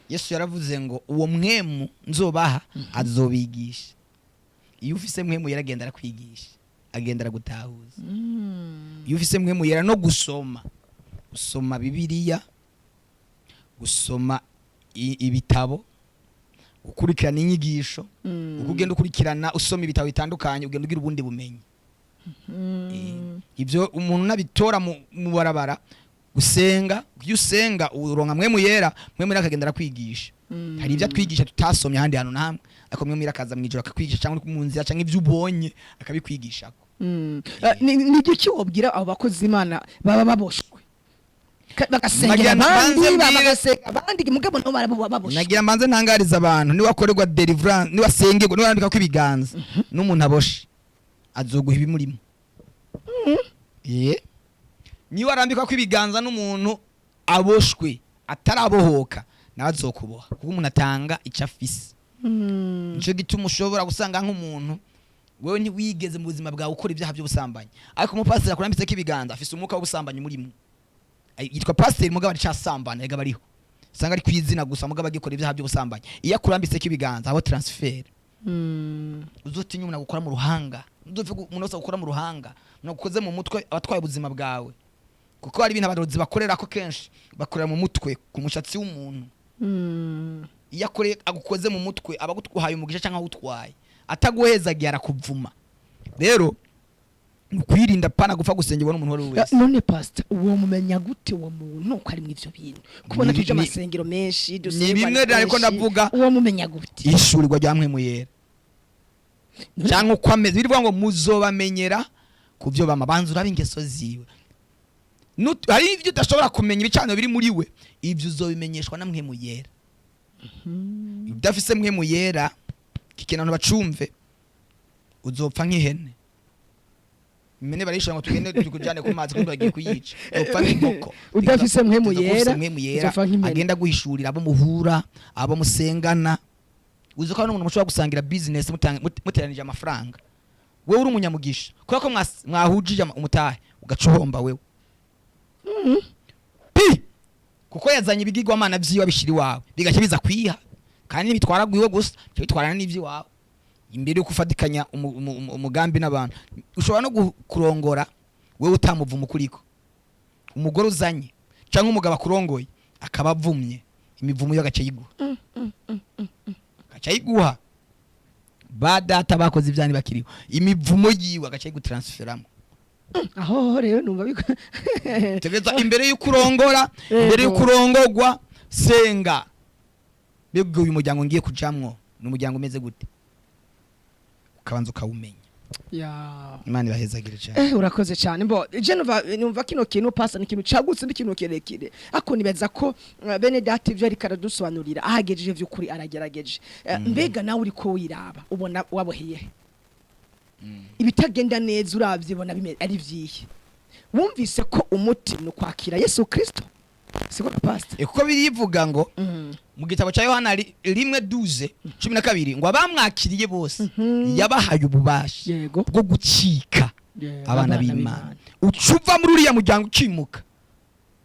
Yesu yaravuze ngo uwo mwemu nzobaha azobigisha. Iyo ufise mwemu yera, agenda arakwigisha, agenda aragutahuza. Iyo ufise mwemu yera, no gusoma Bibiliya, gusoma ibitabo, gukurikirana inyigisho, uko ugenda ukurikirana usoma ibitabo bitandukanye, ugenda ugira ubundi bumenyi. Ibyo umuntu nabitora mu barabara. Gusenga, iyo usenga uronka mwemu yera, mwemu yera akagenda arakwigisha. Hari ibyo atwigisha tutasomye ahandi hantu na hamwe, ariko mwemu yera akaza mu ijoro akakwigisha, cyangwa uri mu nzira, cyangwa ibyo ubonye akabikwigishako. Ni igiki wobwira abo bakozi Imana baba baboshwe, bagasengera Nagira abandi, mbanze bagasenga abandi, mugabo nabo baboshwe? Nagira mbanze ntangariza abantu: niwakorerwa deliverance, niwasengerwa, niwarambika ko ibiganza n'umuntu aboshe, azoguha ibimurimo. Ye, niwarambika ko ibiganza n'umuntu aboshwe atarabohoka, nawe azokuboha, kuko umuntu atanga icyo afise. Nico gituma ushobora gusanga nk'umuntu wewe ntiwigeze mu buzima bwawe ukora ibyaha by'ubusambanyi, ariko umupasiteri akurambitseko ibiganza afise umwuka w'ubusambanyi murimo. Yitwa pasiteri mugabo aracasambana. Erega bariho usanga ari kwizina gusa, mugabo agikora ibyaha by'ubusambanyi. Iyo akurambitseko ibiganza haba transfert. Uzotinya umuntu agukora mu ruhanga, uzopfe umuntu wese agukora mu ruhanga, umuntu agukoze mu mutwe aba atwaye ubuzima bwawe, kuko hari ibintu abarozi bakorera ko kenshi bakorera mu mutwe, ku mushatsi w'umuntu. Iyo akoreye, agukoze mu mutwe, aba aguhaye umugisha cyangwa awutwaye. Ataguhezagiye arakuvuma. Rero ni ukwirinda, pana gupfa gusengerwa n'umuntu uwo ari we wese. None pastor, uwo mumenya gute uwo muntu ko ari mw'ivyo bintu, kubona tuje amasengero menshi, Ni dusenga bimwe rero, ariko ndavuga uwo mumenya gute? Ishurirwa rya Mpwemu Yera cyangwa uko ameze, birivuga ngo muzobamenyera ku byo bama. Banza urabe ingeso ziwe. Hari ibyo udashobora kumenya, ibicaniro biri muri we, ibyo uzobimenyeshwa na Mpwemu Yera. Udafise Mpwemu Yera, iki abantu bacumve, uzopfa nk'ihene. Impene barayishora ngo tugende tukujane ku mazi, kuko bagiye kuyica. Uzopfa nk'inkoko. Udafise Mpwemu Tuza kuba ufise Yera, Mpwemu Yera, uzopfa nk'impene. Agenda guhishurira abo muhura, abo musengana. Uzi ko hari n'umuntu mushobora gusangira business, muteranije amafaranga, wewe uri umunyamugisha, kubera ko mwahujije umutahe, ugaca uhomba wewe pi, kuko yazanye ibigirwamana vyiwe abishira iwawe, bigaca biza kwiha, kandi ntibitwara gwiwe gusa, bica bitwarana n'ivy'iwawe. Imbere yuko ufatikanya umugambi n'abantu, ushobora no kurongora wewe utamuvumo kuriko. Umugore uzanye cyangwa umugabo akurongoye akaba avumye, imivumo yo agaca yiguha, agaca yiguha. Ba data bakoze ivyani bakiriho, imivumo yiwe agaca yigutransferamo. Aho rero numva biko Tegereza imbere y'uko urongora, imbere y'uko urongogwa, senga. Mbega uyu muryango ngiye kujamwo ni umuryango umeze gute? Ukabanza ukawumenya. Imana ibahezagire cyane. Urakoze cyane. Mbo je numva kino kintu, pasa, ni ikintu cagutse, ni ikintu kirekire, ako nibaza ko bene data ivyo ariko aradusobanurira ahagejeje vy'ukuri aragerageje. Mbega nawe uriko wiraba, ubona waboheye he? Ibitagenda neza uravye ubona ari vyihe? Wumvise ko umuti ni ukwakira Yesu Kristo, siko pastor? Kuko birivuga ngo mu gitabo cya Yohana 1:12, 12, ngo abamwakiriye bose yabahaye ububasha bwo gucika abana b'Imana. Uca uva muri uriya muryango, ukimuka,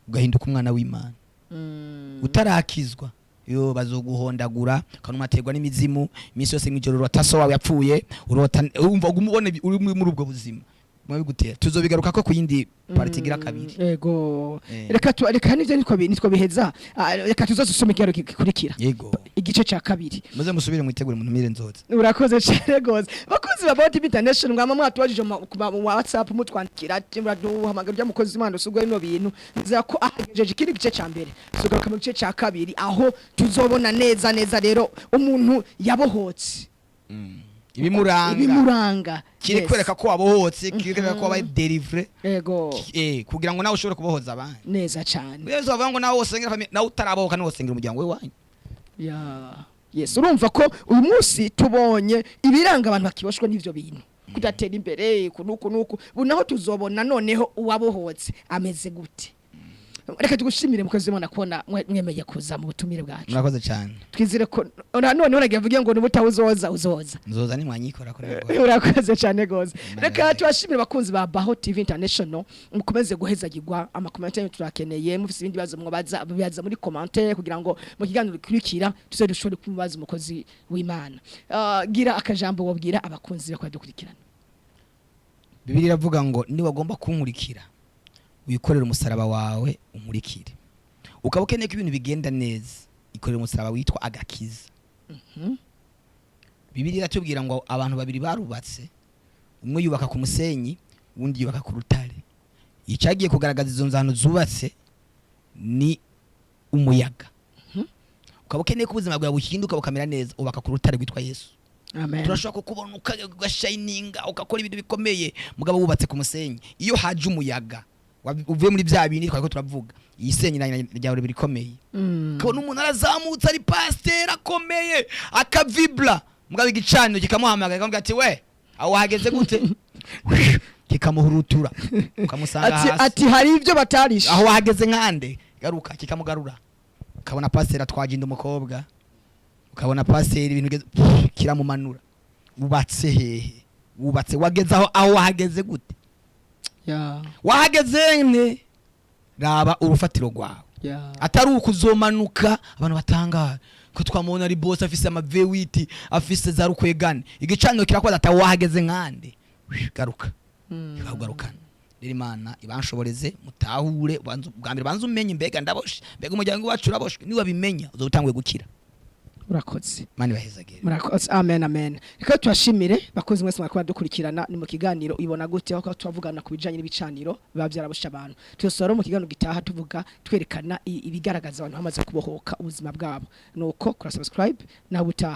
ugahinduka umwana w'Imana. Utarakizwa yo bazoguhondagura, ukanumaterwa n'imizimu iminsi yose mw'ijoro, urota so wawe yapfuye, urota, urumva uguma ubona uri muri ubwo buzima biguma bigutera. Tuzobigaruka ko ku yindi partie igira kabiri. Yego. Reka nivyo nitwo biheza. Reka tuzosome ikiganiro gikurikira, igice ca kabiri. Muze musubire mwitegure muntumire nzoza. Urakoze cyane gose. Bakunzi ba Baho TV International, mwama mwatubajije mu WhatsApp, mutwandikira ati muraduhamagara urya mukozi Imana usubwo bino bintu. Nizera ko ahagejeje ikindi gice ca mbere, tuzogaruka mu gice ca kabiri aho tuzobona neza neza rero umuntu yabohotse, ibimuranga, ibimuranga. Kiri kwereka ko wabohotse, kiri kwereka ko wabaye délivré, kugira ngo nawe ushobore kubohoza abandi. Neza cyane. Yesu bavuga ngo nawe wosengera famille, nawe utarabohoka niwe wosengera umuryango we wanyu. Yes, urumva ko uyu munsi tubonye ibiranga abantu bakiboshwe n'ivyo bintu, kudatera imbere kunuku nuku. Ubu naho tuzobona noneho uwabohotse ameze gute. Reka tugushimire, mukozi w'Imana, kubona mwemeye kuza mu butumire bwacu. Murakoze cyane. Twizere ko none uragiye uvuge ngo nubutaha uzoza, uzoza. Nzoza nimwanyikora kuri. Urakoze cyane gose. Imana Reka ibahe. tubashimire abakunzi ba Baho TV International, mukomeze guhezagirwa. Amacommentaires yanyu turakeneye. Mufise ibindi bibazo mwabaza, bibaza muri commentaire kugira ngo mu kiganiro gikurikira tuze dushobore kumubaza umukozi w'Imana. Gira akajambo wabwira abakunzi bakora dukurikirana. Bibiliya iravuga ngo niwagomba kunkurikira, wikorere umusaraba wawe unkurikire. Ukaba ukeneye ko ibintu bigenda neza, ikorera umusaraba witwa agakiza. Bibiliya iratubwira ngo abantu babiri barubatse, umwe yubaka ku musenyi, uwundi yubaka ku rutare. Icyagiye kugaragaza izo nzano zubatse ni umuyaga. Ukaba ukeneye ko ubuzima bwawe buhinduka bukamera neza, ubaka ku rutare rwitwa Yesu. Amen. Turashobora kukubona ugashininga, ugakora ibintu bikomeye, mugabo wubatse ku musenyi. Iyo haje umuyaga uvuye muri bya bindi twari ko turavuga, iyi senyi ryawe rikomeye, ukabona umuntu arazamutse, ari pasiteri akomeye, akavibra, mugabo igicaniro kikamuhamagara, kikamubwira ati: "We, aho wahageze gute?" Kikamuhurutura, ukamusanga Ati hasi. Ati hari ibyo batarishe. "Aho wahageze nkande? Garuka." Kikamugarura. Ukabona pasiteri atwaje inda umukobwa, ukabona pasiteri ibintu kiramumanura. Wubatse hehe? Wubatse, wageze aho wahageze gute? Wahageze ne? Raba urufatiro rwawe. Atari ukuzomanuka abantu batangara ko twamubona ari boss, afise ama V8, afise za rukwegane, igicaniro kirakoza ati: "Wahageze nkande? Garuka." Kikakugarukana. Rero Imana ibanshoboreze mutahure. Bwa mbere banze umenye: mbega ndaboshe? Mbega umuryango wacu uraboshwe? Niwabimenya uzoba utanguye gukira. Urakoze. Imana ibahezagire. Murakoze, amen, amen. Reka tubashimire bakozi mwese mwakora dukurikirana. Ni mu kiganiro Ibona Gute, aho twavugana ku bijanye n'ibicaniro biba byaraboshe abantu. Tuzosora mu kiganiro gitaha tuvuga, twerekana ibigaragaza abantu bamaze kubohoka ubuzima bwabo. Nuko kora subscribe, nawe utaha.